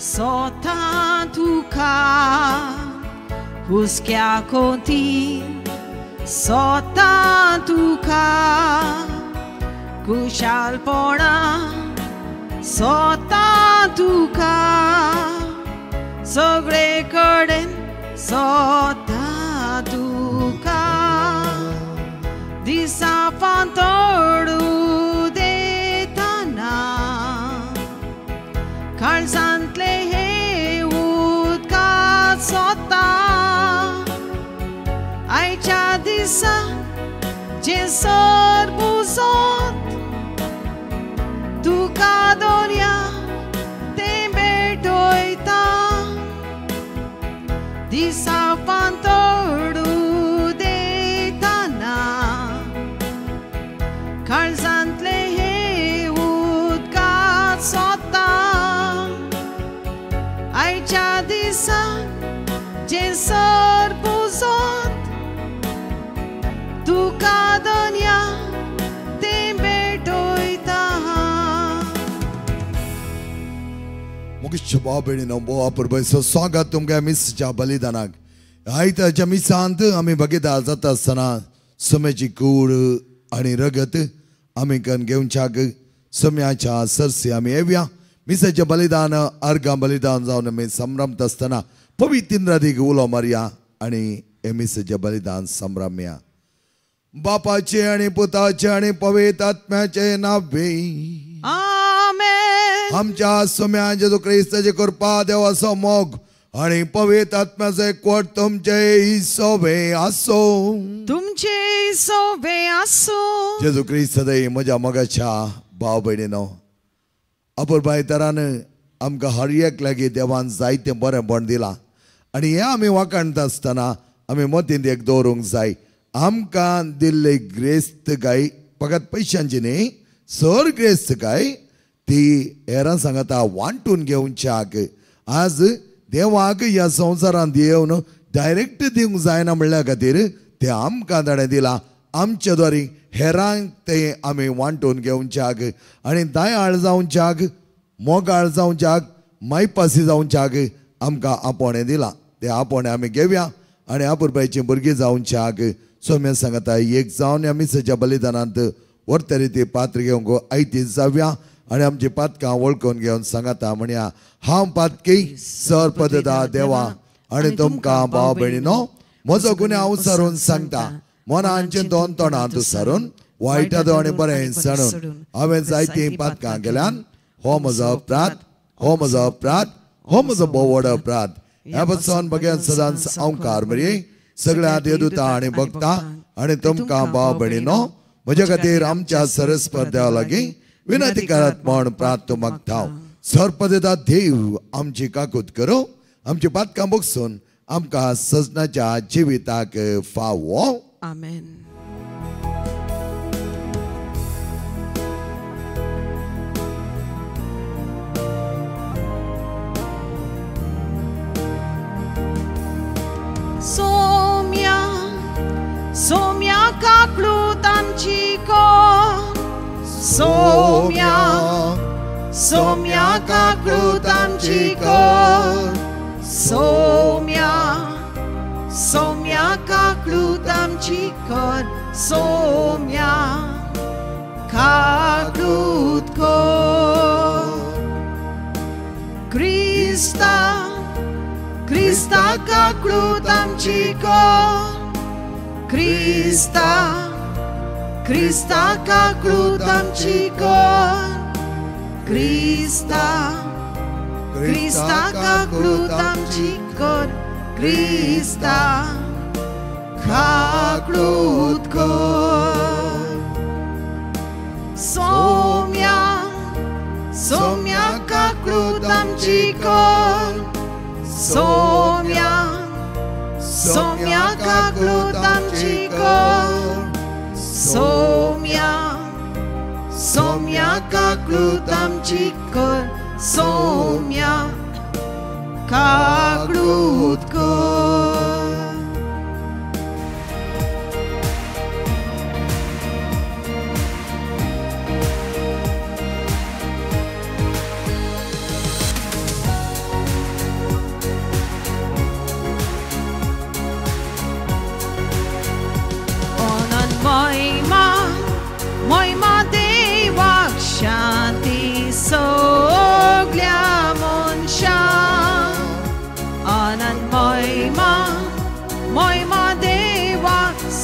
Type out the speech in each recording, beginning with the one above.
सोता तुका हुस्क्या कोती सोता तुका कुशालपणा सोता तुका सगळे कडेन सोता तुका दिसा फांतोडू देताना काळजांतले हे उदकात सोता आयच्या दिसा जें सरबुजोत तुका दर्या तें भेटयता दिसा फांतोडू देताना काळजांतले हे उदकात सोता आयच्या दिसा जें सरबुजोत तुका दर्या तें भेटयता. मुकेश भाव भयणीनो अपुरबायेचो स्वागत तुमकां मिसाच्या बलिदानाक. आयताच्या मिसांत आमी भगिता जाता आसतना सम्याची कूड आनी रगत आमी कन घेवच्याक सम्याच्या सरसी आमी येवया. मिसाचें बलिदान अर्गां बलिदान जावन आमी संभ्रमता आसतना पवित्र इंद्रादीक उलो मारया आनी हे मिसाचें बलिदान संभ्रमया. बापाचे आनी पुताचे आनी पवित्र आत्म्याचे नांवे आमेन. आमच्या सोम्या जेजू क्रिस्ताचे कृपा देवाचो मोग आनी पवित्र आत्म्याचो एकवट तुमचे सोबे आसो. तुमचे सोबे आसो. जेजू क्रिस्त सदां म्हज्या मोगाच्या भाव भयणीनो, अपुरबाय तरान आमकां हर एक लागीं देवान जायतें बरेंपण दिलां आनी हें आमी वाखाणता आसतना आमी मतींत एक दवरूंक जाय. आमकां दिल्ली ग्रेस्त गाय फकत पयशांची न्ही, सर ग्रेस्त गाय ती हेरां सांगता वांटून घेवच्याक. आज देवाक ह्या संवसारांत येवन डायरेक्ट दिवंक जायना म्हणल्या खातीर तें आमकां ताणें दिलां. आमचे द्वारी हेरांक तें आमी वांटून घेवच्याक आनी दयाळ जावच्याक, मोगाळ जावच्याक, मायपासी जावच्याक आमकां आपोवणें दिलां. तें आपोवणें आमी घेवया आनी अपुरबायेचीं भुरगीं जावच्याक सोम्या सांगता एक जावन ह्या मिसाच्या बलिदानांत व्हरतरी ती पात्र घेवंक आयती जावया आनी आमची पातकां वळखून घेवन सांगता म्हणया, हांव पातकी सर पददा देवा आनी तुमकां भाव भयणीनो म्हजो गुन्यांव सारून सांगता. मनान चिंतून तोंडांत सारून वायटाचो आनी बरें सणून हांवें जायतीं पातकां केल्यान. हो म्हजो अपराध, हो म्हजो अपराध, हो म्हजो भोव व्हड अपराध. ह्या पसून बगेन सदांच अंकार मरे सगळ्या देवदूता आनी भक्ता आनी तुमकां भाव भयणीनो म्हज्या खातीर आमच्या सरस्पत देवा लागीं विनंती करात म्हण प्रार्थ मागता. सरपदेदा देव आमची काकूत करूं, आमची पातकां बगसून आमकां सजनाच्या जिविताक फावो. आमेन. सोम्या सोम्या काकलूत आमची कोण, सोम्या सोम्या काकलूत आमची कोण, सोम्या सोम्या काकलूत आमची कोण, सोम्या काकलूत कोण. क्रिस्ता क्रिस्ता काकलूत आमची कोण, क्रिस्ता क्रिस्ता काकलूत आमची कोण, क्रिस्ता क्रिस्ता काकलूत आमची कोण, क्रिस्ता काकलूत कोण. सोम्या सोम्या काकलूत आमची कोण, सोम्या सोम्या काकलूत आमची कोण, सोम्या सोम्या काकलूत आमची कोण, सोम्या काकलूत कोण.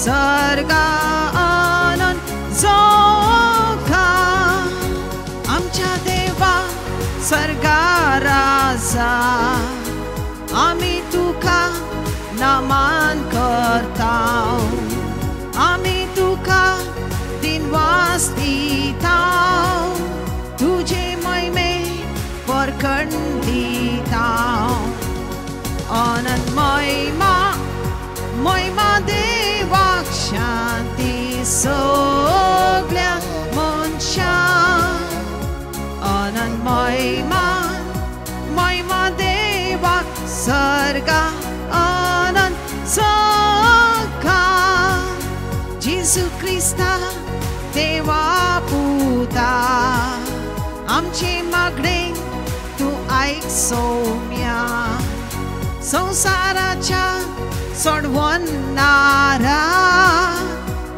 सर्गा आनंद जोखा आमच्या देवा सर्गा राजा आमी तुका नमन करता आमी तुका दिनवास दिता तुझे महिमे परखण दिता आनंद महिमा महिमा देवाक शांती सगळ्या मनशांक आनंद महिमा महिमा देवाक सर्गा आनंद जोखा जेजू क्रिस्ता देवा पुता आमचे मागणे तूं आयक सोम्या संवसाराच्या सोडवणारा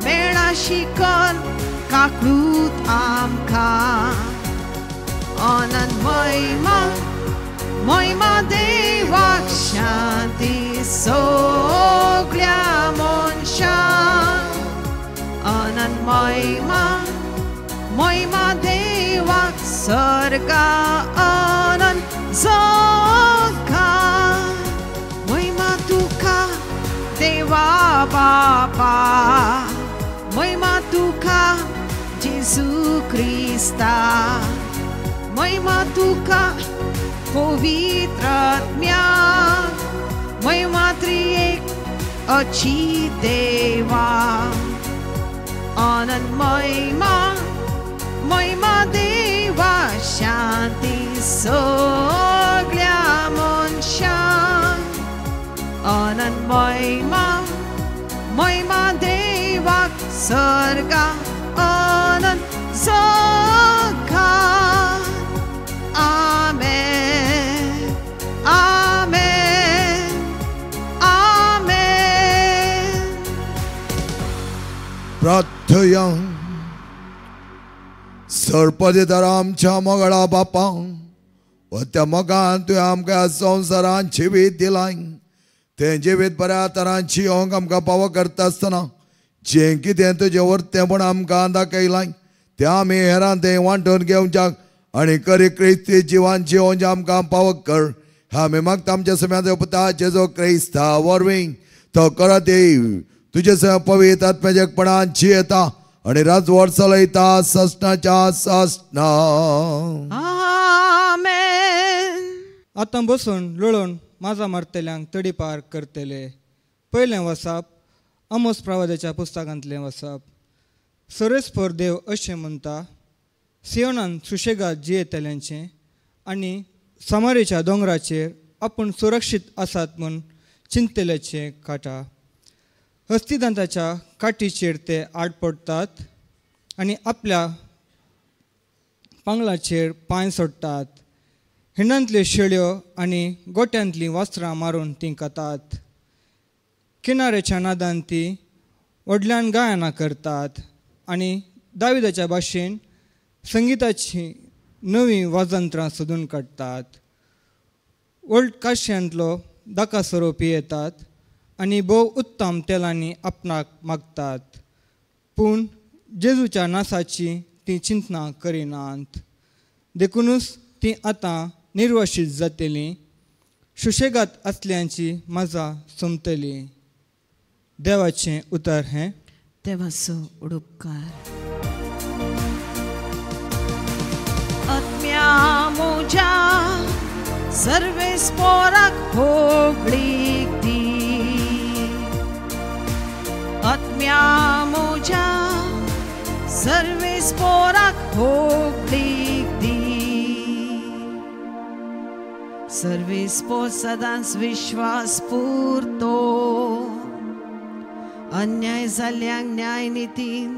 मेळा शिकर काकूत आमकां आनंद महिमा महिमा देवाक शांती सगळ्या मनशांक आनंद महिमा महिमा देवाक सर्गा आनंद जोखा महिमा तुका देवा बापा महिमा तुका जेजू क्रिस्ता महिमा तुका पवित्र आत्म्याक महिमा त्रिएक अची देवा आनंद महिमा महिमा देवा शांती सगळ्या मनशांक आनंद महिमा महिमा देवाक सर्गा आनंद जोखा आमेन आमेन आमेन. प्रार्थया. सरपदेदार आमच्या मोगळा बापा त्या मोगान तुवें आमकां संवसारान जिवीत दिलाय तें जिवीत बऱ्या तरान जियोंक आमकां पावो करता आसतना जें कितें तुजें वर्तेंपण आमकां दाखयलाय तें आमी हेरां तें वांटून घेवच्याक आनी करी क्रिस्ती जिवान जियोंक आमकां पावो कर. आमी मागता आमच्या सम्याच्या पुता जेजो क्रिस्ता वरवीं तो करत येई तुजे सगळ्या पवित्र आत्म्याच्यापणान जियेता आनी राजवट चलयता ससनाच्या ससना. आमेन. आतां बसून लोळून माजा मारतल्यांक तडीपार करतले. पयलें वसाप आमोस प्रवादाच्या पुस्तकांतलें वसाप. सरेस्पर देव अशें म्हणटा, सियोनान सुशेगाद जियेतल्यांचें आनी समारेच्या दोंगराचेर आपूण सुरक्षीत आसात म्हूण चिंतलेल्याचें काटा. हस्तिदांताच्या काठीचेर ते आड पडटात आनी आपल्या पांगलाचेर पांय सोडटात. हिंडांतल्यो शेळ्यो आनी गोट्यांतलीं वस्त्रां मारून तीं खातात. किनाऱ्याच्या नादान ती व्हडल्यान गायनां करतात आनी दाविदाच्या भाशेन संगिताचीं नवीं वाजंत्रां सोदून काडटात. ओल्ड काश्यांतलो दाका सोरो पियेतात आनी भोव उत्तम तेलांनी आपणाक मागतात, पूण जेजूच्या नासाची तीं चिंतनां करिनात. देखुनूच तीं आतां निर्वशीत जातलीं, सुशेगाद आसल्यांची मजा सोंपतली. देवाचें उतर हें. देवाचो उडुपकार. आत्म्या म्हज्या सर्वेस्पोराक होगळीक दी आत्म्या म्हज्या सर्वेस्पोराक होगळीक दी सर्वेस्पोर सदांच विश्वास पुरतो अन्याय जाल्ल्यांक न्याय नितीन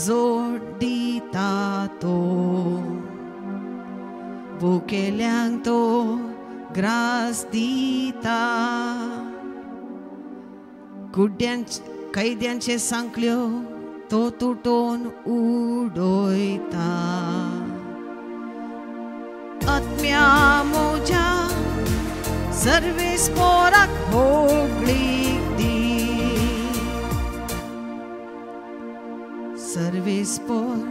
जोड दिता तो भुकेल्यांक तो ग्रास दिता कुड्ड्यां कैद्यांचे सांकल्यो तो तुटोन उडयता. आत्म्या म्हज्या सर्वेस्पोराक होगळीक दी सर्वेस पोर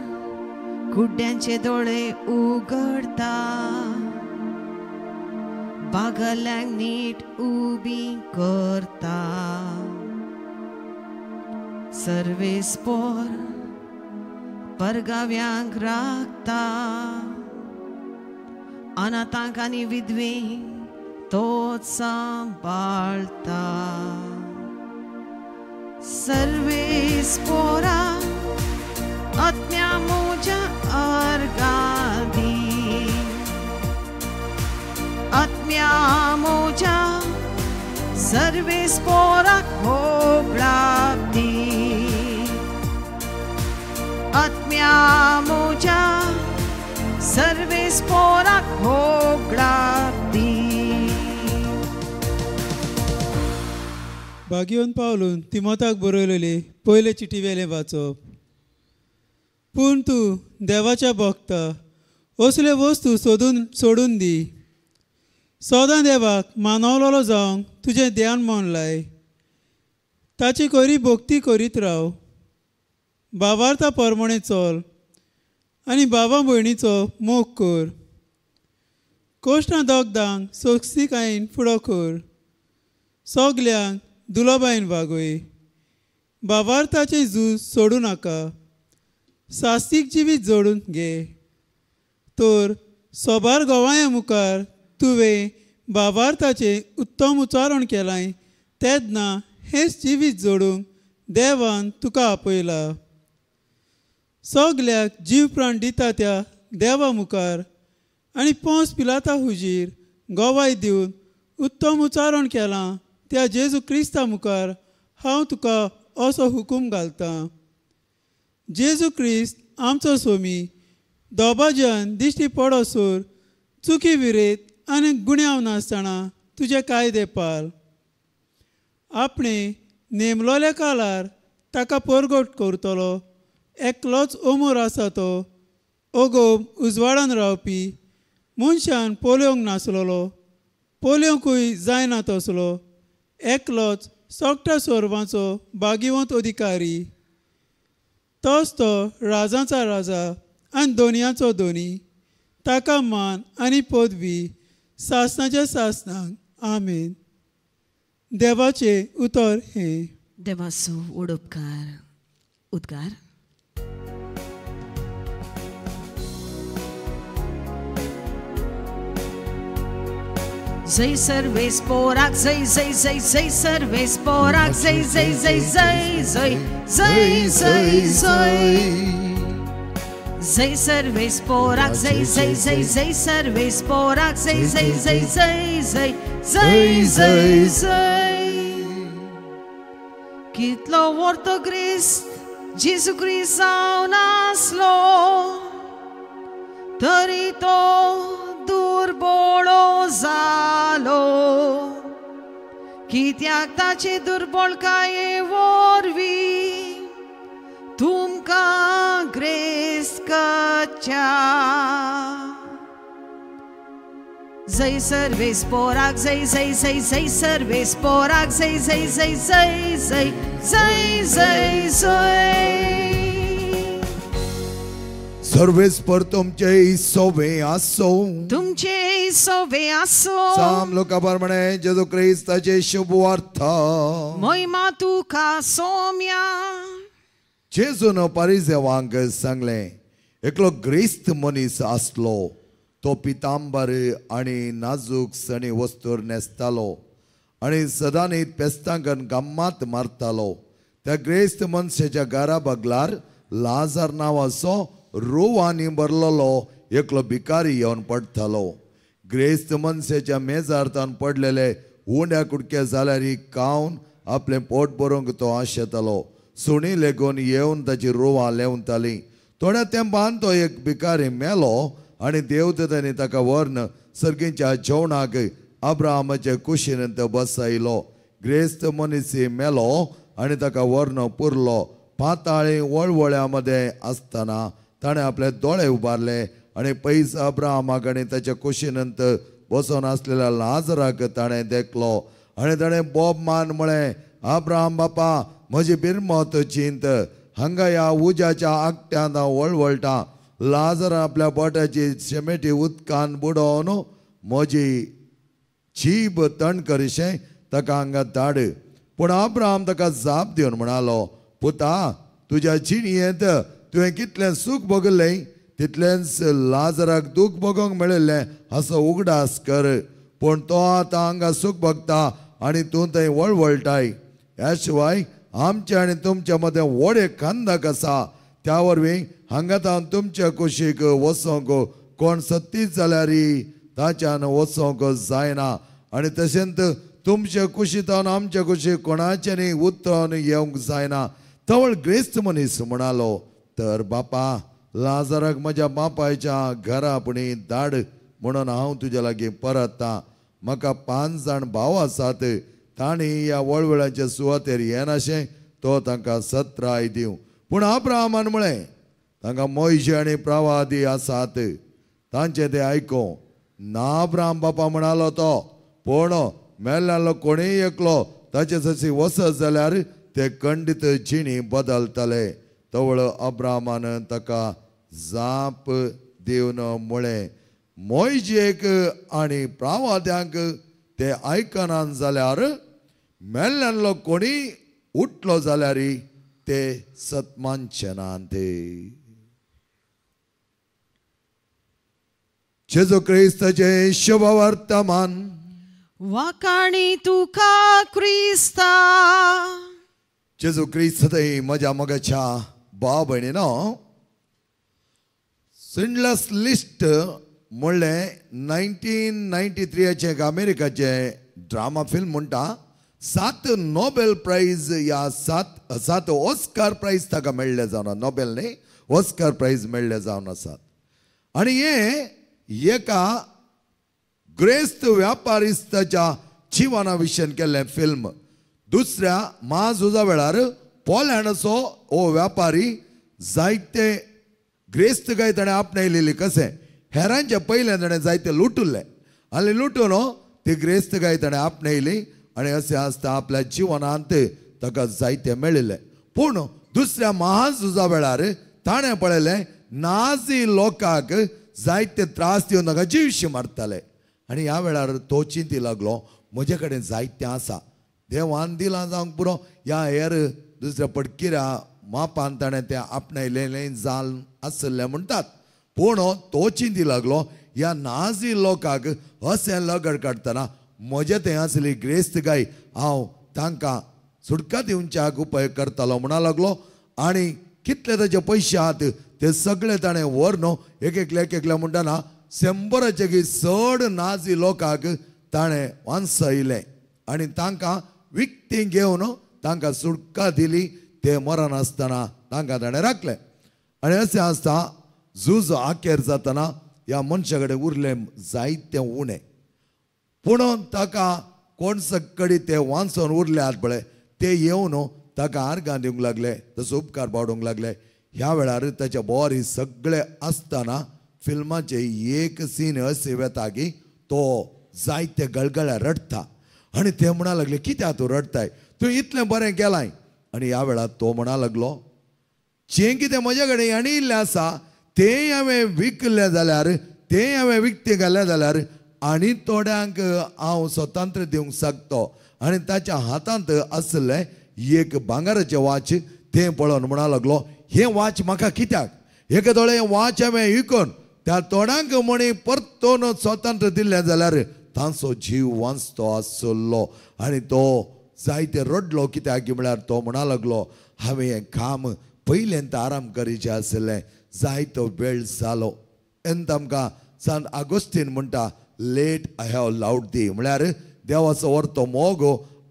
कुड्ड्यांचे दोळे उगडता, बागल्यांक नीट उबी करता. सर्वेस पोर परगाव्यांक राखता, अनाथांक आनी विधवेंक तोच सांबाळता. सर्वेस पोरा आत्म्या म्हज्या अर्गां दी, आत्म्या म्हज्या सर्वेस पोराक होगडाप दी, आत्म्या म्हज्या सर्वेस पोराक होगडाप दी. भाग्यवंत पावलून तिमोताक बरयलेली पयले चिटी वेलें वाचप. पूण तूं देवाच्या भक्ता असले वस्तू सोदून सोडून दी. सदां देवाक मानवलोलो जावंक तुजें ध्यान मन लाय. ताची खरी भक्ती करीत राव. भावार्था परमणे चल आनी बाबा भयणीचो मोग कर. कश्टां दगदांक सोंसणीकायेन फुडो कर. सगल्यांक दुलोबायेन वागय. भावार्थाचें झूज सोडूं नाका. सास्तीक जिवीत जोडून घे. तर सोबार गोवाया मुखार तुवें भावार्थाचें उत्तम उच्चारण केलां तेन्ना हेंच जिवीत जोडूंक देवान तुका आपयला. सगल्याक जीव प्राण दिता त्या देवा मुखार आनी पोंस पिलाता हुजीर गोवाय दिवन उत्तम उच्चारण केलां त्या जेजू क्रिस्ता मुखार हांव तुका असो हुकूम घालतां. जेजू क्रिस्त आमचो सोमी दोबाज्यान दिश्टी पडोसर चुकी विरेत आनी गुण्याव नासतना तुजे कायदे पाल. आपणे नेमलोल्या कालार ताका परगट करतलो एकलोच अमर आसा तो अगोम उजवाडान रावपी मनशान पळोवंक नासलेलो पळोवंकूय जायना तसलो एकलोच सगळ्या सर्वांचो भाग्यवंत अधिकारी. तोच तो राजांचा राजा आनी दोनयांचो दोनी. ताका मान आनी पदवी सासणाच्या सासणाक. आमेन. देवाचें उतर हें. देवाचो उडोपकार उद्गार. जय सर्वेस पोराक जय जय जय जय सर्वेस पोराक जय जय जय जय जय जय जय जय जय सर्वेस पोराक जय जय जय जय सर्वेस पोराक जय जय जय जय जय जय जय जय. कितलो वर्तो क्रिस्त जेजू क्रिस्त जावन आसलो तरी तो दुर्बोळो जालो, कित्याक ताचे दुर्बळकाये वरवीं तुमकां ग्रेस करच्या. जय सर्वेस पोराक जय जय जय जय सर्वेस पोराक जय जय जय जय जय जय जय जय. सर्वेस पर तुमचे सोवे आसो, तुमचे सोवे आसो. साम लोका प्रमाणे जेजू क्रिस्ताचे शुभ वार्ता. महिमा तुका सोम्या. जेजून पारिजेवांक सांगलें, एकलो ग्रेस्त मनीस आसलो, तो पितांबर आनी नाजूक सणी वस्तूर न्हेसतालो आनी सदांनीत पेस्तांकन गम्मात मारतालो. त्या ग्रेस्त मनशाच्या घरा बगलार लाजार नांवाचो रोवांनी भरलेलो एकलो भिकारी येवन पडटालो. ग्रेस्त मनशाच्या मेजार तावन पडलेले उंड्या कुडके जाल्यार खावन आपलें पोट भरूंक तो आशेतालो. सुणी लेगून येवन ताची रोवां लेंवताली. थोड्या तेंपान तो एक भिकारी मेलो आनी देवदूतांनी ताका व्हरून सर्गीच्या जेवणाक अब्राहमाचे कुशीन तो बसयलो. ग्रेस्त मनीस मेलो आनी ताका व्हरून पुरलो. पाताळी वळवळ्या मदें आसतना ताणें आपले दोळे उबारले आनी पयस अब्राहमाक आनी ताच्या कुशीनंत बसून आसलेल्या लाजराक ताणें देखलो आनी ताणें बोब मान म्हळें, अब्राहम बापा म्हजी बिरमत चिंत हांगा ह्या उज्याच्या आगट्यांत हांव वळवळटा. लाजर आपल्या बोटाची शेमेटी उदकान बुडोवन म्हजी जीब तण करिशें ताका हांगा धाड. पूण अब्राहम ताका जाप दिवन म्हणालो, पुता, तुज्या जिणयेंत तुवें कितलें सूख भोगलें तितलेंच लाजराक दूख भोगोवंक मेळिल्लें असो उगडास कर. पूण तो आतां हांगा सूख भोगता आनी तूं थंय वळवळटाय. ह्या शिवाय आमच्या आनी तुमच्या मदें व्हड एक खंदक आसा, त्या वरवीं हांगा तावन तुमच्या कुशीक वचोंक कोण सत्तीच जाल्यार ताच्यान वचोंक जायना, आनी तशेंच तुमच्या कुशींत आमच्या कुशीक कोणाच्यानी उतरून येवंक जायना. तवळ ग्रेस्त मनीस म्हणालो, तर बापा, लाजराक म्हज्या बापायच्या घरा पुणी धाड म्हणून हांव तुज्या लागीं परतता. म्हाका 5 जाण भाव आसात, तांणी ह्या वळवळाचे सुवातेर येनाशें तो तांकां सत्राय दिवं. पूण अब्राहमान म्हळें, तांकां मोयशे आनी प्रवादी आसात, तांचें तें आयकूं ना. अब्राहम बापा म्हणालो तो, पूण मेल्ल्यालो कोणीय एकलो ताचे जशी वचत जाल्यार ते खंडीत जिणी बदलतले. तवळ अब्राहमान ताका जाप दिवन म्हळें, मोयजेक आनी प्रावाद्यांक ते आयकनान जाल्यार मेल्ल्यालो कोणी उठलो जाल्यार ते सतमानचे ना. ते जेजू क्रिस्ताचें शुभवर्तमान. वाकाणी तुका क्रिस्ता. जेजू क्रिस्त म्हज्या मोगाच्या भाव भयणीनो, सिंडलस लिस्ट म्हणलें 1993 एक अमेरिकाचें ड्रामा फिल्म म्हणटा. 7 नोबेल प्रायज या 7 ऑस्कार प्रायज ताका मेळ्ळे जावन, नोबेल न्ही, ऑस्कार प्रायज मेळ्ळे जावन आसात. आनी हें एका ग्रेस्त व्यापारिस्ताच्या जिवना विशयन केल्लें फिल्म. दुसऱ्या म्हाझुजा वेळार पोलँडाचो हो व्यापारी जायते ग्रेस्त काय ताणें आपणायलेली, कशें हेरांच्या पयल्यान ताणें जायते लुटुल्लें आनी लुटून ती ग्रेस्त काय ताणें आपणायली आनी अशें आसता आपल्या जिवनांत ताका जायते मेळिल्लें. पूण दुसऱ्या महाझुजा वेळार ताणें पळयलें नाझी लोकांक जायते त्रास दिवन ताका जिवशी मारताले. आनी ह्या वेळार तो चिंती लागलो, म्हजे कडेन जायतें आसा, देवान दिलां जावंक पुरो, ह्या हेर दुसऱ्या पडकिऱ्या मापान ताणें तें आपणायलें जाल आसलें म्हणटात. पूण तो चिंती लागलो, ह्या नाझी लोकांक अशें लगड काडटना म्हजें थंय आसली ग्रेस्त गाय हांव तांकां सुटका दिवच्याक उपाय करतालो म्हणा लागलो. आनी कितले ताचे पयशे आहात ते सगळे ताणें व्हर न्हू एक एकले एक एकले म्हणटना 100 की चड नाझी लोकांक ताणें वांसयलें आनी तांकां विकतीं घेवन तांकां सुटका दिली. ते मरनासतना तांकां ताणें राखलें. आनी अशें आसता झूज आखेर जातना ह्या मनशा कडेन उरलें जायतें उणें, पूण ताका कोण सकडी ते वांचोन उरल्यात पळय ते येवन ताका आर्गां दिवंक लागले, तसो उपकार पाडूंक लागले. ह्या वेळार ताच्या बोरी सगळे आसतना फिल्माचे एक सीन अशें वेता की तो जायते गळगळ्या रडटा आनी ते म्हणा लागले, कित्याक तूं रडटाय, तूं इतलें बरें केलाय. आनी ह्या वेळार तो म्हणा लागलो, जें कितें म्हज्या कडेन आनी इल्लें आसा तें हांवें विकलें जाल्यार, तें हांवें विकतें घालें जाल्यार आनी थोड्यांक हांव स्वतंत्र दिवंक शकतो. आनी ताच्या हातांत आसलें एक भांगराचें वाच, तें पळोवन म्हणा लागलो, हें वाच म्हाका कित्याक, एक दोळे वाच हांवें विकून त्या थोड्यांक म्हणी परतून स्वतंत्र दिल्लें जाल्यार तांचो जीव वांचतो आसलो. आनी तो जायते रडलो, कित्याक म्हळ्यार तो म्हणा लागलो, हांवें हें काम पयलेंत आराम करीचें आसलें, जायतो वेळ जालो. एन्त आमकां सांत आगोस्तीन म्हणटा, late I have loved thee, म्हळ्यार देवाचो व्हरतो मोग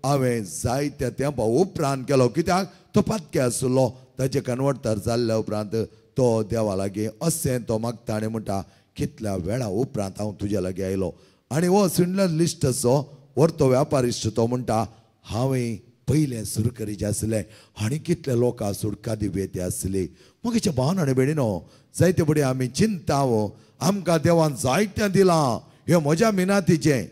हांवें जायत्या तेंपा उपरांत केलो. कित्याक तो पातके आसलो, ताचे कन्वर्टर जाल्ल्या उपरांत तो देवा लागीं अशें तो मागता आनी म्हणटा, कितल्या वेळा उपरांत हांव तुज्या लागीं आयलो. आनी हो सिंडलर लिस्टाचो व्हरतो व्यापारिश्ट तो म्हणटा, हांवें पयलें सुरू करीचें आसलें आनी कितले लोकांक सुटका दिवये ते आसली. मगेच्या भावन आनी भयणीनो, जायते फुडें आमी चिंताव, आमकां देवान जायतें दिलां, हें म्हज्या मिनातीचें,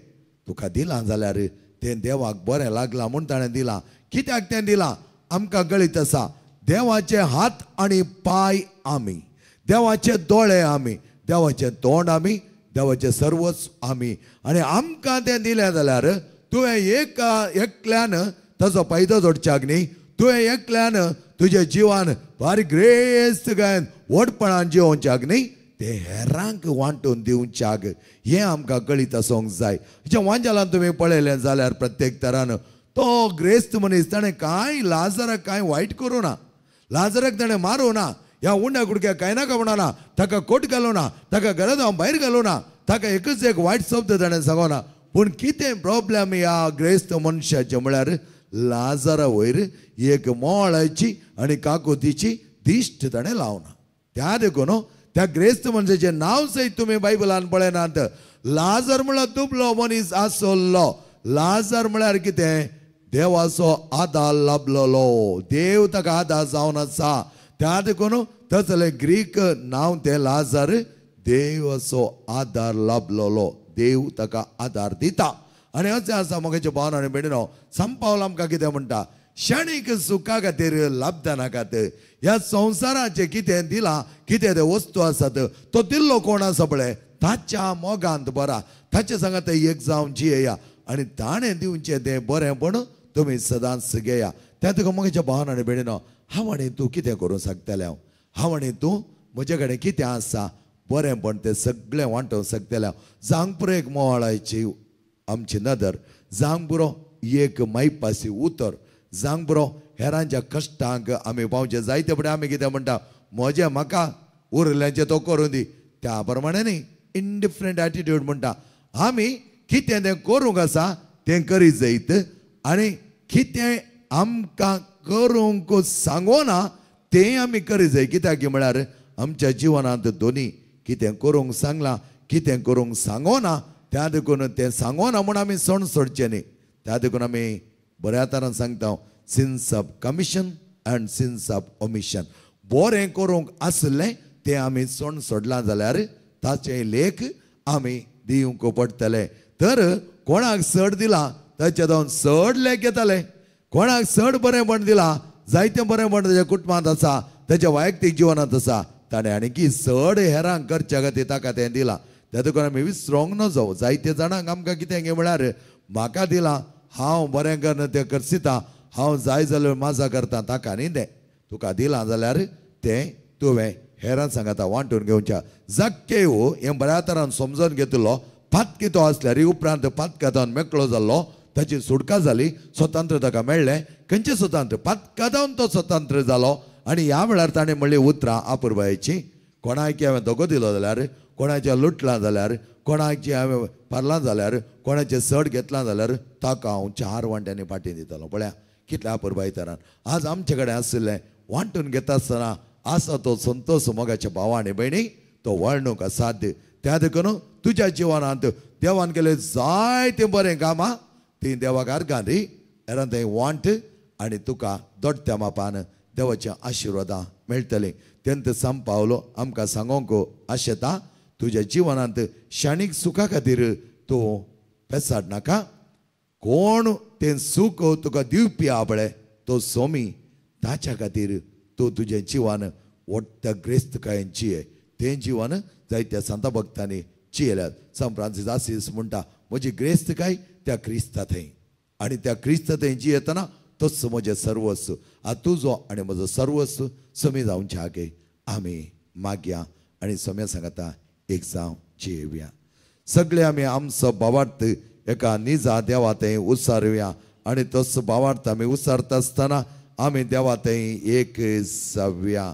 तुका दिलां जाल्यार तें देवाक बरें लागलां म्हूण ताणें दिलां. कित्याक तें दिलां आमकां गळीत आसा, देवाचे हात आनी पांय आमी, देवाचे दोळे आमी, देवाचें तोंड आमी, देवाचें सर्वस्व आमी. आनी आमकां तें दिलें जाल्यार तुवें एकल्यान ताचो फायदो जोडच्याक न्ही, तुवें एकल्यान तुज्या जिवान भारी ग्रेस्त गायन व्हडपणान जिवोवच्याक न्ही, तें हेरांक वांटून दिवच्याक. हें आमकां कळीत आसूंक जाय. जें वांजालान तुमी पळयलें जाल्यार प्रत्येक तरान तो ग्रेस्त मनीस ताणें कांय लाजराक कांय वायट करूं ना, लाजराक ताणें मारूं ना, ह्या उंड्या कुडक्याक कांय नाका म्हणना, ताका कोट घालूं ना, ताका घरा भायर घालूं ना, ताका एकच एक वायट शब्द ताणें सांगना. पूण कितें प्रॉब्लेम ह्या ग्रेस्त मनशाचें म्हळ्यार लाजरा वयर एक मोळाची आनी काकुतीची दिश्ट ताणें लावना. त्या देखून त्या ग्रेस्त मनशाचें नांव सयत तुमी बायबलान पळयनात. लाजर म्हळ्यार दुबलो मनीस आसलो. लाजर म्हळ्यार कितें? देवाचो आदार लाबलेलो, देव ताका आदार जावन आसा. त्या देखून तसलें ग्रीक नांव तें लाजर, देवाचो आदार लाबलेलो, देव ताका आदार दिता. आनी अशें आसा म्हगेच्या भावन आनी भयणीनो, संपावल आमकां कितें म्हणटा? क्षणीक सुखा खातीर लाबदा नाकात. ह्या संवसाराचें कितें दिलां, कितें ते वस्तू आसात, तो दिल्लो कोण आसा पळय ताच्या मोगांत बरा, ताचे सांगात एक जावन जियेया आनी ताणें दिवचें तें बरेंपण तुमी सदांच घेया. त्या तुका म्हगेच्या भावन आनी भयणीनो, हांव आनी तूं कितें करूंक शकतलें? हांव हांव आनी तूं म्हजे कडेन कितें आसा बरेंपण तें सगळें वांटोवंक शकतलें हांव. जावंक पुरो एक मोवाळाची आमची नदर, जावंक पुरो एक मायपासी उतर, जावंक पुरो हेरांच्या कश्टांक आमी पावचें. जायते फुडें आमी कितें म्हणटा, म्हजें म्हाका उरल्यांचें तो करूं दी. त्या प्रमाणे न्ही, इनडिफरंट एटिट्यूड म्हणटा. आमी कितें तें करूंक आसा तें करीत जायत आनी कितें आमकां करूंक सांगोना तें आमी करीत जाय. कित्याक म्हळ्यार आमच्या जिवनांत दोनी कितें करूंक सांगलां, कितें करूंक सांगोना, त्या देखून तें सांगोना म्हूण आमी सण सोडचें न्ही. त्या देखून आमी बऱ्या तरान सांगता, sins of commission and sins of omission. बरें करूंक आसलें तें आमी सण सोडलां जाल्यार ताचें लेख आमी दिवंक पडटलें. तर कोणाक चड दिलां ताचे जावन चड लेख येताले, कोणाक चड बरेंपण दिलां, जायतें बरेंपण ताच्या कुटुंबांत आसा, ताच्या वैयक्तीक जिवनांत आसा, ताणें आनीकी चड हेरांक करच्या खातीर ताका तें दिलां. त्या देखून आमी विसरोंक नजो. जायते जाणांक आमकां कितें गे म्हळ्यार म्हाका दिलां, हांव बरें करना तें करसिता, हांव जाय जाल्यार माजा करता, ताका न्ही तें. तुका दिलां जाल्यार तें तुवें हेरां सांगाता वांटून घेवच्या. जाक्केव हें बऱ्या तरान समजून घेतलो. पातकी तो आसल्यार उपरांत पातकातावन मेकळो जाल्लो, ताची सुटका जाली, स्वतंत्र ताका मेळ्ळें. खंयचें स्वतंत्र? पातकातावन तो स्वतंत्र जालो. आनी ह्या वेळार ताणें म्हणली उतरां आपुरबायेची, कोणाक हांवें धोको दिलो जाल्यार, कोणाचें लुटलां जाल्यार, कोणाचें हांवें पारलां जाल्यार, कोणाचें सड घेतलां जाल्यार ताका हांव 4 वांट्यांनी फाटीं दितलो. पळया कितल्या आपुरबाय तरान आज आमचे कडेन आशिल्लें वांटून घेता आसतना आसा तो संतोष मोगाच्या भावा आनी भयणी तो वळणूक असाध्य. त्या देखून तुज्या जिवनांत देवान केलें जायतें बरें कामां तीं देवाक अर्गां दी, हेरां थंय वांट आनी तुका दोडट्या मापान देवाच्या आशिर्वादां मेळटलीं. तेन्ना संपावलो आमकां सांगोंक आशेता, तुज्या जिवनांत क्षणीक सुखा खातीर तूं पेसाड नाका. कोण तें सूख तुका दिवपी आपळे तो सोमी, ताच्या खातीर तूं तुजें जिवन व्हडल्या ग्रेस्तकायेन जिये. तें जिवन जायत्या सांता भक्तांनी जियेल्यात. सांत फ्रांसीस आसीस म्हणटा, म्हजी ग्रेस्तकाय त्या क्रिस्ता थंय, आनी त्या क्रिस्ता थंय जियेतना तोच म्हजें सर्वस्व. आतां तुजो आनी म्हजो सर्वस्व समी जावच्या आगे आमी मागया आनी सम्या सांगता एक जावं जियेवया. सगळे आमी आमचो भावार्थ एका निजा देवा थंय उसारुया आनी तोच भावार्थ आमी उसारता आसतना आमी देवा थंय एक जावया.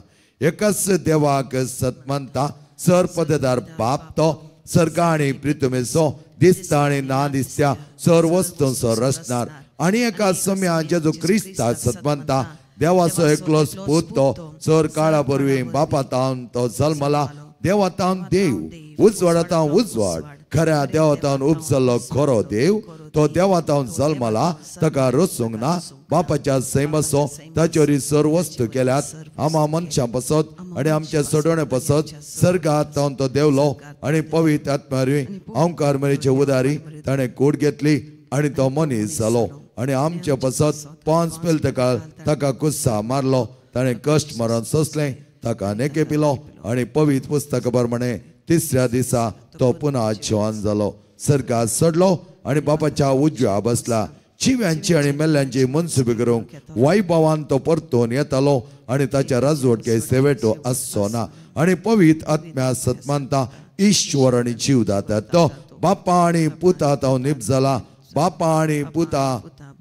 एकाच देवाक सतमनता, सर पददार बाप तो सर्गा आनी प्रितुमेचो दिसता आनी ना दिसत्या सर वस्तूंचो रचणार, आनी एका सम्या जेजू क्रिस्ता सतमनता देवाचो एकलोच पूत तो सर काळा बरवी बापा तावन तो जल्मला, देवा तावन देव, उजवाडा तावन उजवाड, खऱ्या देवा तावन उपजल्लो खरो देव, तो देवा तावन जल्मला, ताका रचूंक ना, बापाच्या सैमाचो ताचेवरी सर वस्तू केल्यात, आमा मनशां पसत आनी आमच्या सोडवणे पसत सर्गात तावन तो देवलो आनी पवित्र आत्म्या ओंकार मरेचे उदारी ताणें कूड घेतली आनी तो मनीस जालो आनी आमचे पसत 5 पेल ताका कुस्सा मारलो, ताणें कश्ट मरण सोंसलें, ताका नेके पिलो आनी पवित्र पुस्तका प्रमाणे तिसऱ्या दिसा तो पुन्हा जिवन जालो, सर्गात चडलो आनी बापाच्या उजव्या बसला. जिव्यांची आनी मेल्ल्यांची मनसुबी करूंक वैभवान तो परतून येतालो आनी ताच्या राजवटके सेवेटो आसचो ना. आनी पवित्र आत्म्या सतमानता ईश्वर आनी जीव दाता तो बापा आनी पुता तो निप जाला. बापा आनी पुता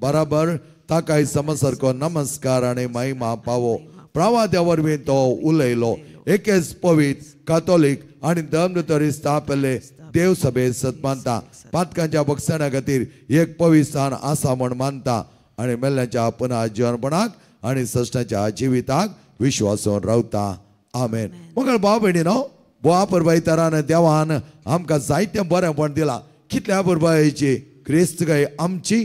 बराबर ताकाय समसारको नमस्कार आनी महिमा पावो. प्रवाद्या वरवीं तो उलयलो. एकेच पवित्र कातोलीक आनी धर्मतरी स्थापिल्ले देव सभेत सतमानता. पातकांच्या बक्षणा खातीर एक पवित्र स्थान आसा म्हण मानता आनी मेल्ल्याच्या पुनः जिवनपणाक आनी सश्टाच्या जिविताक विश्वासून रावता. आमेन. मगळ भाव भयणीनो, बुवा परबायतारान देवान आमकां जायतें बरेंपण दिलां. कितल्या परबायची क्रिस्त काय आमची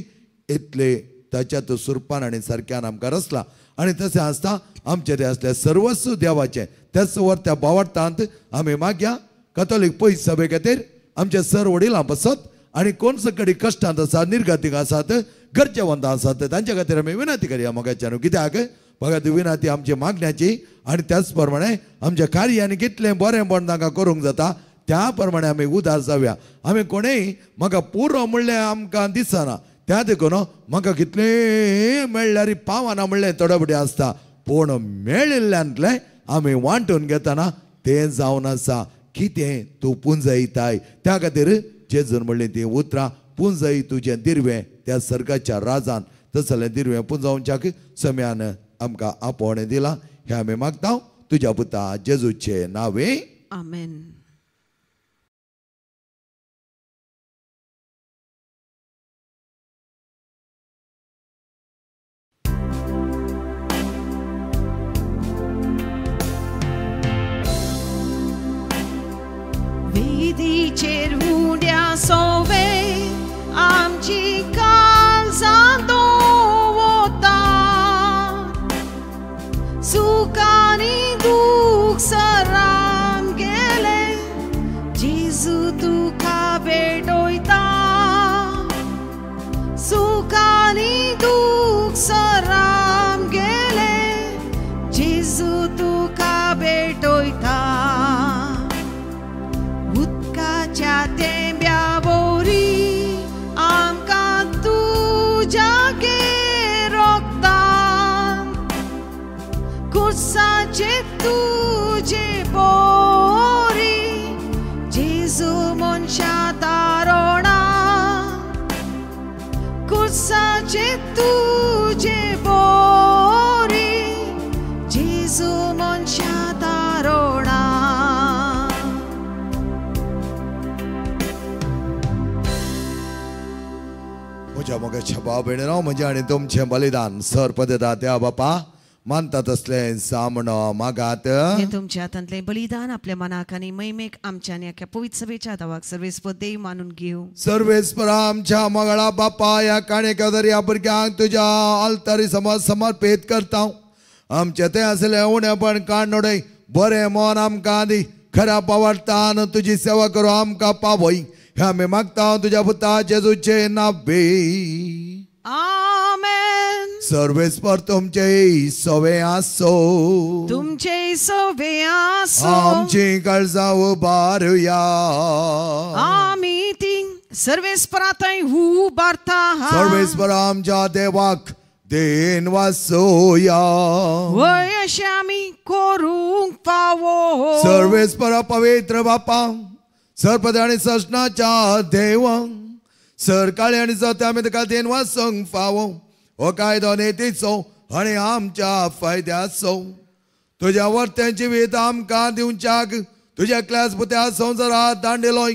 इतले ताच्या सुरपान आनी सारक्यान आमकां रचला. आनी तशें आसता आमचें तें आसलें सर्वस्व देवाचें. त्याच वर त्या बावडटांत आमी मागया कथोलीक पयस सभे खातीर आमचे सर वडिलां पासत आनी कोण सकडी कश्टांत आसा, निर्गतीक आसात, गरजेवंत आसात तांच्या खातीर आमी विनंती करया मोगाच्यान. कित्याक बघा ती विनंती आमची मागण्याची आनी त्याच प्रमाणे आमच्या कार्यान कितलें बरेंपण तांकां करूंक जाता त्या प्रमाणे आमी उदार जावया. आमी कोणेय म्हाका पुरो म्हणलें आमकां दिसना, त्या देखून म्हाका कितलें मेळ्ळ्यार पावना म्हणलें थोडे फावटी आसता, पूण मेळिल्ल्यांतलें आमी वांटून घेतना तें जावन आसा कितें तूं पुंजयताय. त्या खातीर जेजून म्हणलें तीं उतरां, पुंजय तुजें दिरवें त्या सर्गाच्या राजान. तसलें दिरवें पुंजावच्याक सम्यान आमकां आपोवणें दिलां. हें आमी मागता तुज्या पुता जेजूचे नांवे. आमेन. वेदीचेर उड्या सोवे आमची काळजां दवरता, सुखानी दूख सरान गेले जेजू तुका भेटयता, सुखानी दूख सरान गेले जेजू तुका भेटयता. उदकाच्या तेंब्या वरी आमकां तुज्या रोगतान, कुर्साचे तुजे बोरी जेजू मनशा तारोणा, कुर्साचे तुजे बोरी जेजू मनशा तारोणा. म्हज्या मोगाच्या भाव भयणीनो, म्हजें आनी तुमचें बलिदान सर पदता त्या बापा मानता तसलें सामणो मागात. हें तुमच्या हातांतलें बलिदान आपल्या मनाक आनी महिमेक आमच्या आनी अख्ख्या पवित्र सभेच्या दावाक सर्वेस्पर देव मानून घेवं. सर्वेस्पर आमच्या मगळा बापा, ह्या काणेका दर्या भुरग्यांक तुज्या आल्तारी समज समर्पीत करता. आमचें तें आसलें उणेपण काडनोडय बरें मन आमकां दी, खऱ्या पावडतान तुजी सेवा करूं आमकां पावय. हें आमी मागता तुज्या पुता जेजूचे नांवे. आमेन. सर्वेस्पर तुमचे सवे आसो, तुमचे सवे आसो. आमची काळजां उबारुया, आमी ती सर्वेस्परांतय उबारता. सर्वेस्पर आमच्या देवाक then वासोया, वय अशें आमी करूंक फावो. सर्वेस्पर पवित्र बापा, सरपद आनी सजनाच्या देवा, सरकाळी आनी जाता आमी तुका then वासूंक फावो. हो कायदो नेतीचो आनी आमच्या फायद्याचो. तुज्या वर्तें जिवीत आमकां दिवच्याक तुज्या क्लास पुत्या संवसारात दांडिलोय.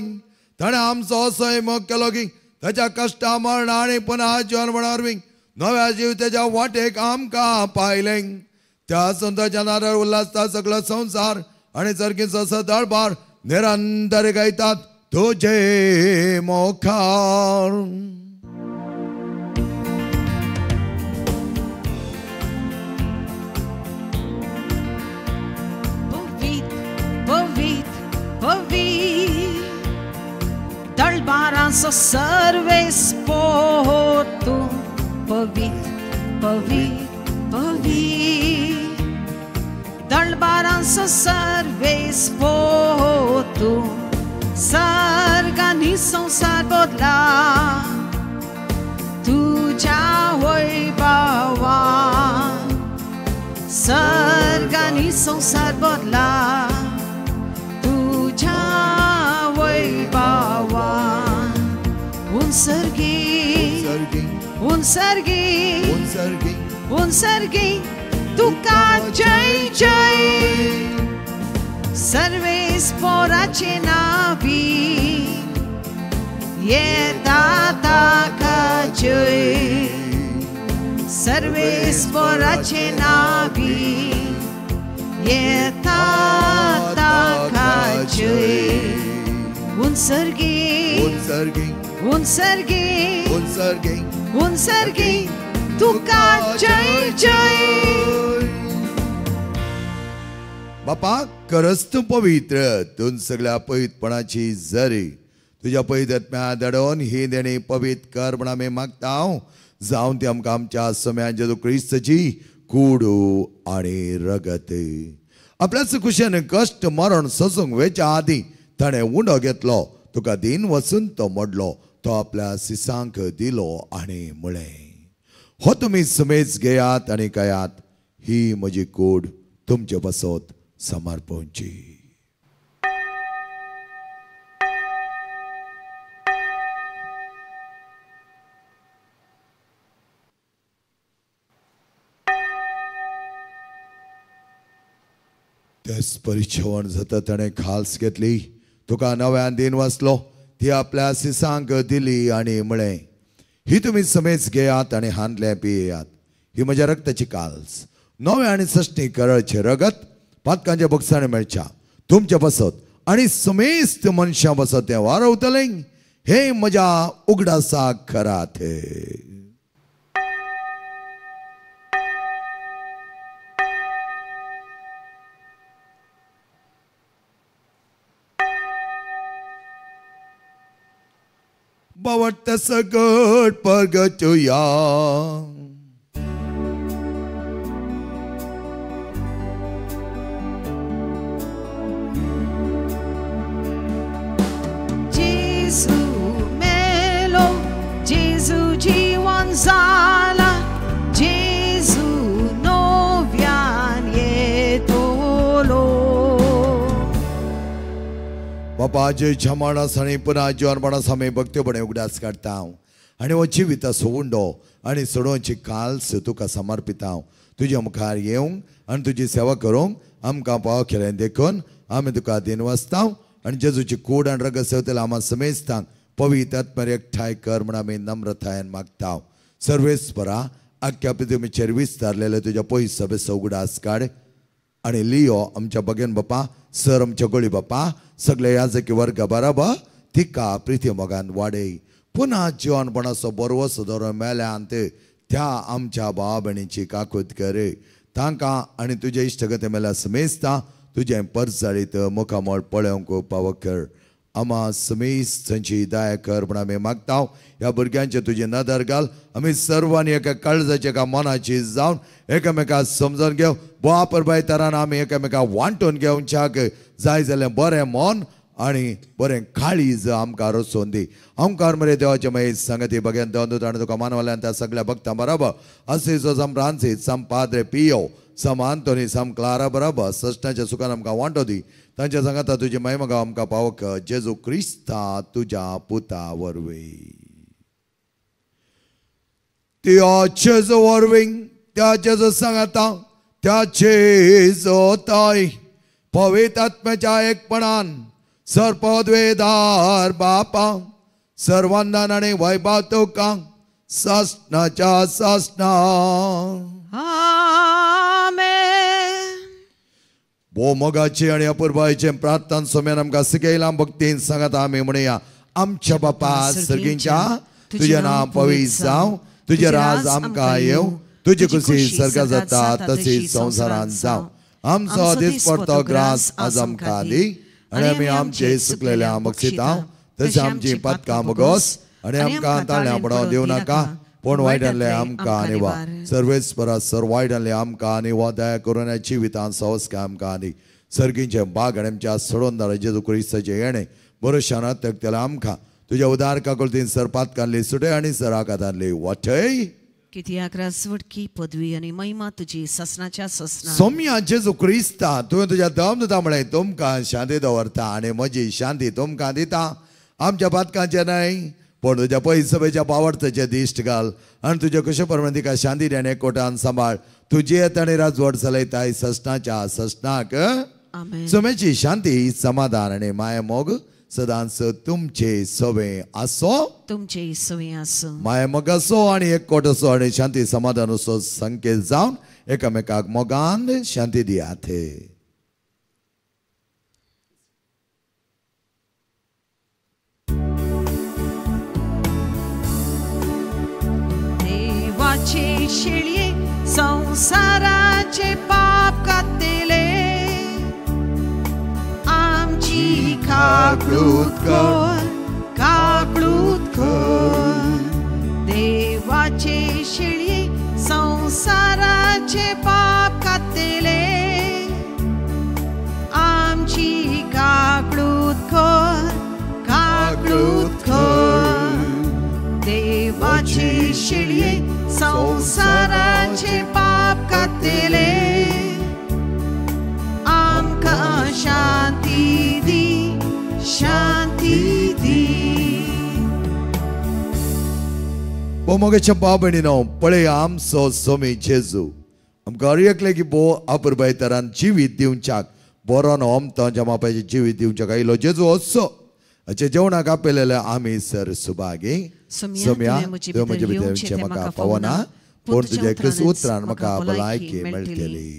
ताणें आमचो सैम केलो की ताच्या कश्टा मरणा आनी पुनः जिवनपणा वरवीं नव्या जिविताच्या वाटेक आमकां पायलें. त्या संताच्या नादार उल्हासता सगळो संवसार आनी चरखीचो सदळबार निरंतर गायतात तुझे मोखार. पवीत पवीत पवीत दळबारांचो सर्वेस्पर तूं. पवीत पवीत पवीत आमचो सर्वेस पोतू सर्ग आनी संवसार बदला तुज्या वैभवान सर्ग आनी संवसार बदला तुज्या वैभवान उनसर्गी उनसर्गी उनसर्गी तुका जय जय सर्वेस पोराचे नावी येता ताका जय सर्वेस पोराचे नावी येता ताका जय उनसर्गी उनसर्गी उनसर्गी उनसर्गी तुका जय जय. बापा खरंच तूं पवित्र तूं सगळ्या पवित्रपणाची जरी तुज्या पवित्र आत्म्या धाडून ही देणी पवित्र कर म्हण आमी मागता जावन ती आमकां आमच्या सम्यान जेजू क्रिस्ताची कुडू आनी रगत. आपल्याच कुशेन कश्ट मरण सोसूंक वेच्या आदीं ताणें उंडो घेतलो तुका दीन वचून तो मोडलो तो आपल्या सिसांक दिलो आनी म्हळें हो तुमी समेज घेयात आनी खायात ही म्हजी कूड तुमचे पासत समर्पणची. त्याच परिच्छेवण जाता ताणें खाल्स घेतली तुका नव्यान दीन वाचलो ती आपल्या सिसांक दिली आनी म्हळें ही तुमी समेज घेयात आनी हांदलें पियेयात ही म्हज्या रक्ताची काल्स नव्या आनी सश्टी करळचें रगत पातकांच्या बक्षाणे मेळच्या तुमच्या पासत आनी समेस्त मनशां पासत तें वारवतलें हे म्हज्या उगडासाक करात. बावट सगट परगटुया. जेजू मेलो जेजू जीवन जाला जेजू नव्यान येतलो. बापा जे झमाणास आनी पुन्हा जिवनपणास आमी भक्तीपणे उगडास काडटा आनी हो जिविताचो उंडो आनी सोडोवची काल्स तुका समर्पिता तुज्या मुखार येवंक आनी तुजी सेवा करूंक आमकां पाव केलें देखून आमी तुका दिन वाचता आनी जेजूची कूड आनी रगत सेवतले आमा समेजतांक पवित्र आत्म्यार एकठांय कर म्हण आमी नम्रतायेन मागता. सर्वेस्परा आख्ख्या पृथ्वीचेर विस्तारलेले तुज्या पयस सभेचो उगडास काड आनी लियो आमच्या बगेन बापा सर आमच्या गोळी बापा सगळे याजकी वर्ग बराबर तिका प्रिती मोगान वाडय पुन्हा जिवनपणाचो बरवसो दवरून मेल्यान त्या आमच्या भाव भयणीची काकूत कर तांकां आनी तुजे इश्टगते मेल्या समेजता तुजें परजळीत मुखामळ पळोवंक पावो कर. आमा समेज थंयची दया कर म्हण आमी मागता. ह्या भुरग्यांचे तुजी नदर घाल आमी सर्वांनी एका काळजाची एका मनाची जावन एकामेका समजून घेव बापर बाय तरान आमी एकामेका वांटून घेवच्याक जाय जाल्यार बरें मन आनी बरें काळीज आमकां रचोवन दी. आमकार मरे देवाचे मागीर सांगती बगेन देवन आनी तुका मानवल्यान त्या सगळ्या भक्तां बरोबर असेचो सम फ्रांसीस सम पाद्रे पियो सम आंतोनी सम क्लारा बरोबर सश्टाच्या सुखान आमकां वांटो दी तांच्या सांगाता तुजी महिमा आमकां पावक जेजू क्रिस्ता तुज्या पुता वरवीं. त्या जेजू वरवीं त्या जेजू सांगाता त्या जेजू ताय पवित्र आत्म्याच्या एकपणान सर्पद्वेदार बापा सर्वांदान आनी वैभव तुका सासणाच्या सासणा. आमेन. भोव मोगाची आनी अपुरबायेचे प्रार्थना सोम्यान आमकां शिकयलां भक्तीन सांगात आमी म्हणया आमच्या बापा सर्गींच्या तुजें नांव पवित्र जावं तुजें राज आमकां येवं तुजी खुशी सर्गां जाता तशी संवसारांत जावं. आमचो दिसपडतो ग्रास आज आमकां दी आनी आमी आमचे सुकलेल्या बक्षिता तशें आमची पातकां भोगोस आनी आमकां ताळ्यां पडोवंक दिवं नाका पूण वायटांतले आमकां आनी वा सर्वेस्परा सर वायटांतले आमकां आनी वा दया करून जिवितान संस्कार आमकां आनी सर्गींचे बाग आनी आमच्या सोडोनदार जेजू क्रिस्ताचें येणें बरोशान तकतले आमकां तुज्या उदार काकुळतीन सर पातकांतली सुटय आनी सर आघातांतली वाटय. कित्याक राजवटकी पदवी आनी महिमा तुजी ससनाच्या ससना. सोम्या जेजू क्रिस्ता तुवें तुज्या दम दिता म्हळें तुमकां शांती दवरता आनी म्हजी शांती तुमकां दिता. आमच्या पातकांचें न्हय पूण तुज्या पयसभेच्या पावडताचें दिश्ट घाल आनी तुज्या कशे प्रमाणे तिका शांती आनी एकवटान सांबाळ. तुजी येत आनी राजवट चलयताय ससनाच्या ससनाक. सोम्याची शांती समाधान आनी माया मोग सदांच तुमचे सवे आसो. तुमचे सवे आसो. माया मोग असो आनी एकवट असो आनी शांती समाधान असो संकेत जावन एकामेकाक मोगान शांती दियात. देवाचे शेळये संसाराचे पाप कातले आमची काकळूत कर काकळूत कर. देवाचे शेळये संसाराचे पाप कातले आमची काकळूत कर काकळूत कर. देवाचे शेळये संसाराचे पाप कातले आमकां शांती दी शांती दी. मोगेच्या भाव भयणीनो पळय आमचो सोमी जेजू आमकां हर एकले की भोव अपुरबाय तरान जिवीत दिवच्याक बरो न्हू अमतांच्या मापाचें जिवीत दिवच्याक आयलो जेजू असो हाचे जेवणाक आपयलेले आमी सर सुभागी. सोम्या तुवें म्हजे भितर येवचें म्हाका पावना पूण तुज्या एकच उतरान म्हाका भलायकी मेळटली.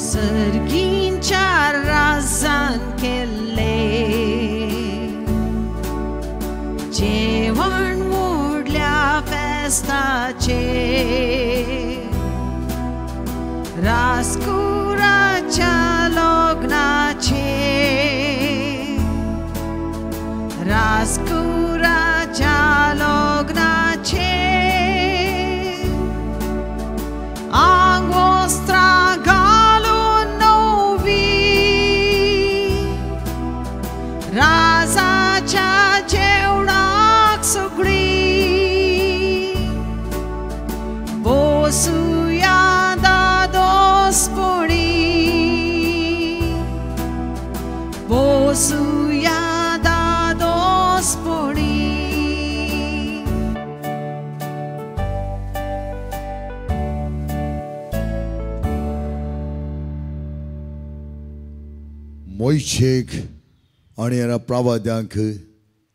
सर्गींच्या राजान केल्ले जेवण मोडल्या फेस्ताचे रासकुराच्या लग्नाचे रासकुराच्या लग्नाचे आंगवस्त्रां घालून नवी राजाच्या जेवणाक सगळी बसुया दादोसपणी बसुया दादोसपणी. मोयशेक आनी ह्या प्रवाद्यांक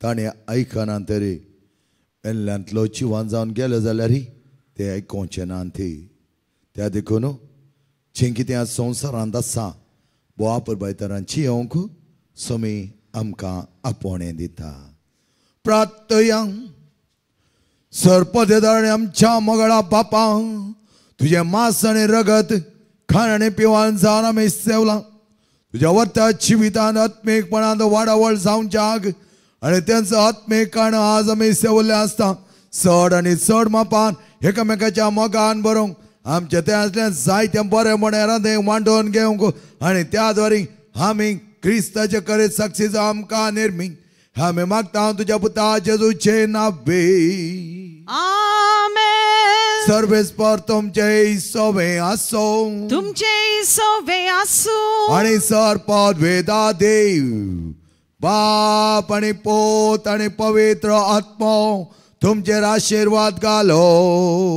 ताणें आयकना तरी एल्ल्यांतलो जिवान जावन गेलो जाल्यार ते आयकोवचें ना ती. त्या देखून जें कितें आज संवसारांत आसा बोवा परबायतरांची येवंक सोमी आमकां आपोवणें दिता. प्रार्थया. सर्पदेदार आमच्या मोगळा बापा तुजें मांस आनी रगत खाण आनी पिवान जावन आमी सेवलां. तुज्या वर्ता जिवितान आत्मीकपणान वाडावळ जावच्याक आनी तेंचो आत्मीक काण आज आमी सेवल्ले आसता चड आनी चड मापान एकामेकाच्या मोगान बरोवंक आमचें तें आसलें जायतें बरें म्हण मांडोवन घेवंक आनी त्या द्वारे आमी क्रिस्ताचे करेत साक्षी आमकां निर्मी आमी मागता तुज्या पुता जेजूचे नावे. आमेन. सर्वेस्पर तुमचे सोवे आसो तुमचे सोवे आसो आनी सर पदवेदा देव बाप आनी पोत आनी पवित्र आत्मो तुमचेर आशिर्वाद घालो.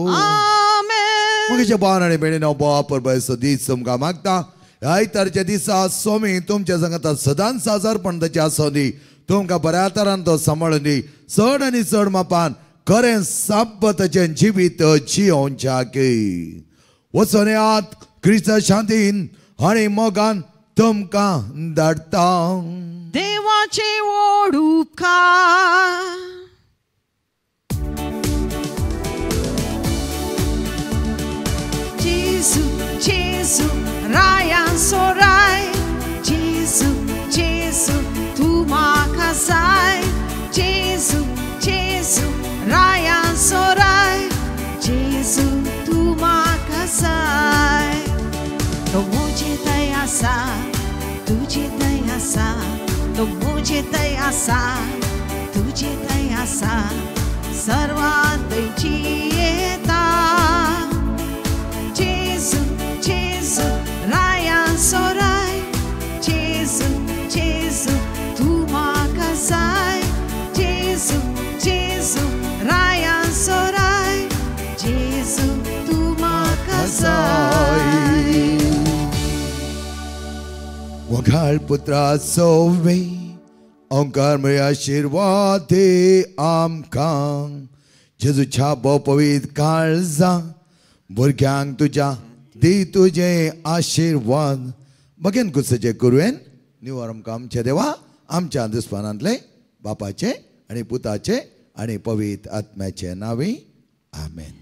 आमेन. म्हज्या भावान आनी भयणीनो बाप परबेचो दीस तुमकां मागता. आयतारच्या दिसा स्वामी तुमच्या सांगता सदांच साजारपण ताचें आसूं दी. तुमकां बऱ्या तरान तो सांबाळून दी. चड आनी चड मापान खरें साब्बताचें जिवीत जियोवच्याक वचून येयात क्रिस्ता शांतीन आनी मोगान तुमकां धाडटा. देवाचे व्हड उपकार. जेजू जेजू तो मुझे थंय आसा, तुजे थंय आसा, सर्वांत जियेता। जेजू जेजू राया सोराय, जेजू जेजू तूं म्हाका जाय, जेजू जेजू राया सोराय, जेजू तूं म्हाका जाय। वघाळ पुत्रा सोवे ओंकार म्हळ्या आशिर्वाद दे आमकां, जेजूच्या भोव पवित्र काळजा भुरग्यांक तुज्या दी तुजें आशिर्वाद। बगेन कुसचें करुयेन निवर आमकां आमच्या देवा आमच्या दुस्मानांतले बापाचे आनी पुताचे आनी पवित्र आत्म्याचे नांवी आमेन।